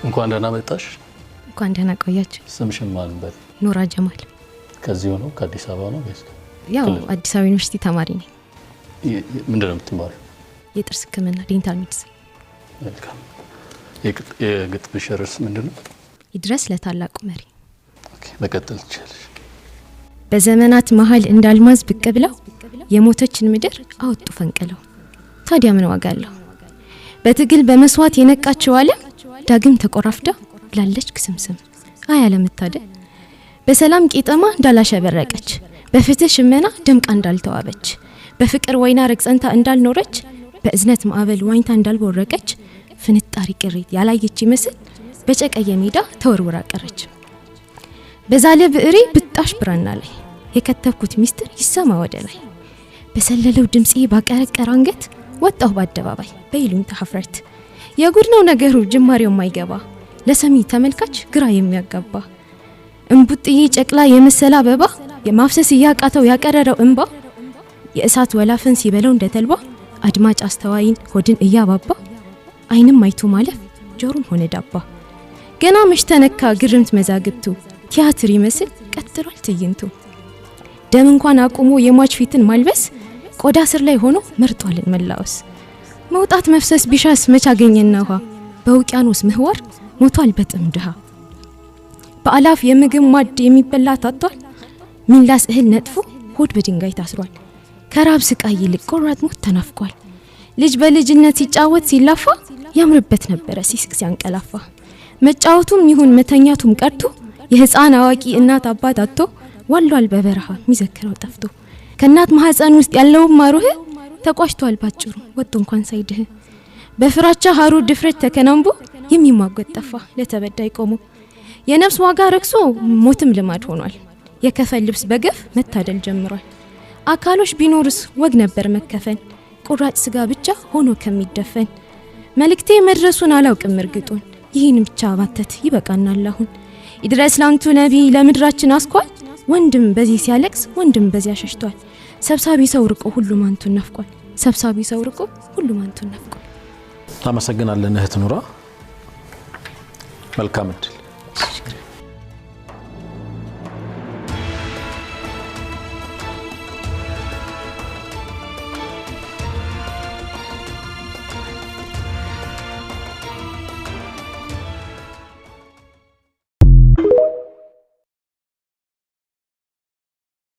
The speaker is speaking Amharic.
እንኳን ደህና መጣሽ። እንኳን ደህና ቆያችሁ። ስምሽን ማን ልበል? ኑራ ጀማል። ከዚሁ ነው? ከአዲስ አበባ ነው ወይስ? ያው አዲስ አበባ ዩኒቨርሲቲ ተማሪ ነኝ። ምንድን ነው የምትማሪው? የጥርስ ሕክምና፣ dental medicine። መልካም። የግጥምሽ ርዕስ ምንድን ነው? ይድረስ ለታላቁ መሪ። Okay፣ መቀጠል ትችላለሽ። በዘመናት መሀል እንዳልማዝ ብቅ ብለው የሞተችን ምድር አወጡ ፈንቅለው። ታዲያ ምን ዋጋ አለው? በትግል በመስዋዕት የነቃችው ዓለም ዳግም ተቆራፍዳ ላለች ክስምስም። አይ አለመታደል! በሰላም ቄጠማ እንዳላሸበረቀች፣ በፍትህ ሽመና ደምቃ እንዳልተዋበች፣ በፍቅር ወይና ረግጸንታ እንዳልኖረች፣ በእዝነት ማዕበል ዋኝታ እንዳልቦረቀች፣ ፍንጣሪ ቅሪት ያላየች ይመስል በጨቀየ ሜዳ ተወርውራ ቀረች። በዛለ ብዕሬ ብጣሽ ብራና ላይ የከተብኩት ሚስጥር ይሰማ ወደ ላይ። በሰለለው ድምፄ ባቀረቀረ አንገት ወጣሁ በአደባባይ በይሉኝታ ሀፍረት። የጉድ ነው ነገሩ ጅማሬው የማይገባ፣ ለሰሚ ተመልካች ግራ የሚያጋባ። እምቡጥዬ ጨቅላ የመሰለ አበባ የማፍሰስ እያቃተው ያቀረረው እንባ፣ የእሳት ወላፈን ሲበለው እንደ ተልባ፣ አድማጭ አስተዋይን ሆድን እያባባ፣ አይንም አይቶ ማለፍ ጆሮም ሆነ ዳባ። ገና መች ተነካ ግርምት መዛግብቱ፣ ቲያትር ይመስል ቀጥሏል ትዕይንቱ። ደም እንኳን አቁሞ የሟች ፊትን ማልበስ፣ ቆዳ ስር ላይ ሆኖ መርጧልን መላወስ። መውጣት መፍሰስ ቢሻስ መች አገኘና ውሃ፣ በውቅያኖስ ምህዋር ሞቷል በጥም ድሃ። በአላፍ የምግብ ማድ የሚበላ ታጥቷል፣ ሚላስ እህል ነጥፎ ሆድ በድንጋይ ታስሯል። ከራብ ስቃይ ይልቅ ቆራጥ ሞት ተናፍቋል። ልጅ በልጅነት ሲጫወት ሲላፋ ያምርበት ነበረ ሲስቅ ሲያንቀላፋ። መጫወቱም ይሁን መተኛቱም ቀርቶ የህፃን አዋቂ እናት አባት አጥቶ ዋሏል በበረሃ የሚዘክረው ጠፍቶ። ከእናት ማህፀን ውስጥ ያለውም ማሩህ ተቋጭቷል ባጭሩ ወጥቶ እንኳን ሳይድህ። በፍራቻ ሀሩር ድፍረት ተከናንቦ የሚሟገት ጠፋ ለተበዳይ ቆሞ። የነፍስ ዋጋ ረክሶ ሞትም ልማድ ሆኗል። የከፈን ልብስ በገፍ መታደል ጀምሯል። አካሎች ቢኖርስ ወግ ነበር መከፈን፣ ቁራጭ ስጋ ብቻ ሆኖ ከሚደፈን። መልእክቴ መድረሱን አላውቅም እርግጡን፣ ይህን ብቻ ባተት ይበቃናል አሁን። ይድረስ ላንቱ ነቢይ ለምድራችን አስኳል፣ ወንድም በዚህ ሲያለቅስ ወንድም በዚያ ሸሽቷል። ሰብሳቢ ሰው ርቆ ሁሉም አንቱን ናፍቋል። ሰብሳቢ ሰው ርቆ ሁሉም አንቱን ናፍቋል። እናመሰግናለን እህት ኑራ። መልካም እድል።